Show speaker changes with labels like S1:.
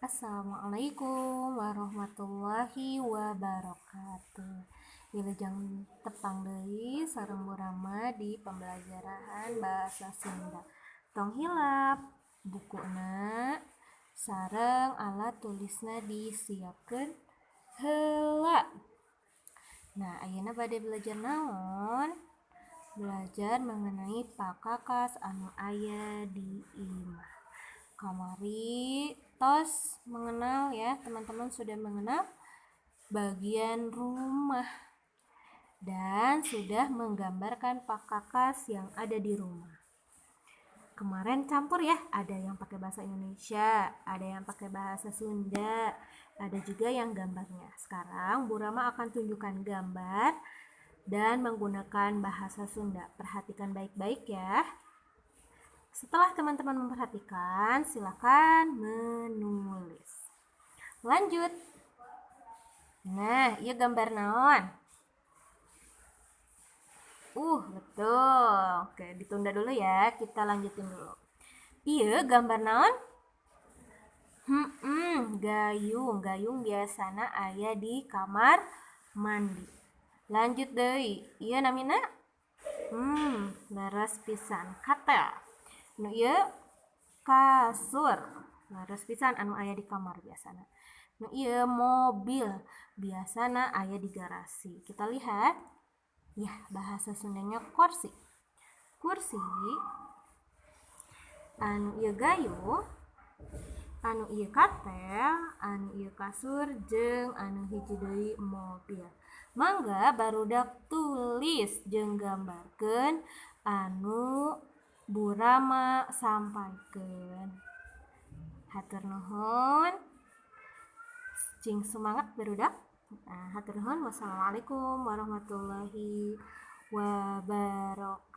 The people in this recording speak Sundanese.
S1: Assalamualaikum warahmatullahi wabarakatuh. Wilujeng tepang deui sareng Bu Rama di pembelajaran bahasa Sunda. Tong hilap bukuna sareng alat tulisna disiapkeun heula. Nah, ayeuna bade belajar naon? Belajar mengenai pakakas anu aya di imah. Kamari tos mengenal ya, teman-teman sudah mengenal bagian rumah dan sudah menggambarkan pakakas yang ada di rumah. Kemarin campur ya, ada yang pakai bahasa Indonesia, ada yang pakai bahasa Sunda, ada juga yang gambarnya. Sekarang Bu Rama akan tunjukkan gambar dan menggunakan bahasa Sunda. Perhatikan baik-baik ya. Setelah teman-teman memperhatikan, silakan menulis. Lanjut. Nah, ieu gambar naon? Betul. Oke, ditunda dulu ya. Kita lanjutin dulu. Ieu gambar naon? Gayung. Gayung biasana aya di kamar mandi. Lanjut deui. Ieu namina? Leres pisan. Katel. Nu ieu kasur. Leres pisan anu aya di kamar biasana. Nu ieu mobil, biasana aya di garasi. Kita lihat. Ya, bahasa Sundanya korsi. Kursi. Anu ieu gayung, anu ieu katel, anu ieu kasur, jeung anu hiji deui mobil. Mangga barudak tulis jeung gambarkeun anu Bu Rama sampaikeun. Hatur nuhun. Cing semangat, barudak. Nah, hatur nuhun. Wassalamualaikum warahmatullahi wabarakatuh.